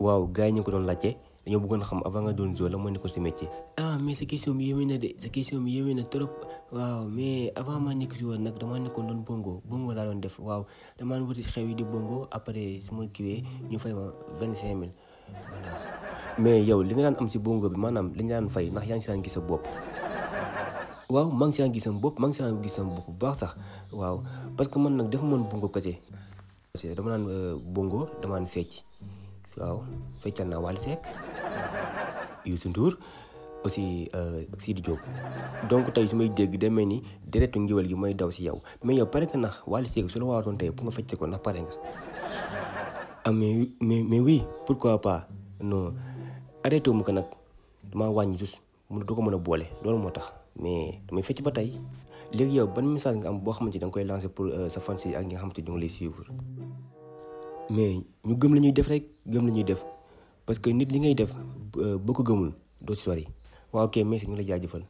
waaw gars yi ñu ko doon laajte dañoo bëggoon xam avant nga doon joueur la moo nekkoon sa métier. ah mais sa question bi yéeme na de sa question bi yéeme na trop waaw mais avant maa nekk joueur nag damaa nekkoon doon bongo laa doon def waaw damaa wuti xew yi di bongo après su ma kiiwee ñu fay ma 25 000 voilà. mais yow li nga daan am si bongo bi maanaam li nga daan fay ndax yaa ngi si daan gis sa bopp. waaw maa ngi si daan gis sama bopp bu baax sax waaw parce que man nag dafa mën bongo kese. dama naan bongo dama naan fecc waaw feccal naa Wally Seck Youssou Ndour aussi ak Sidi Diop donc tey su may dégg demee ni deretu ngéwél gi mooy daw si yow mais yow pare nga ndax Wally Seck su la waatoon tey pour nga fecce ko ndax pare nga. ah mais oui pourquoi pas non arrêté wu ma ko nag damaa wàññi juste doo ko mën a boole loolu moo tax mais damay fecc ba tey. léegi yow ban message nga am boo xamante ni da nga koy lancer pour sa fans yi ak ñi nga xamante ni ñu ngi lay suivre. mais ñu gëm la ñuy def rek gëm la ñuy def parce que nit li ngay def boo ko gëmul doo ci sori. waaw ok merci ñu ngi lay jaajëfal.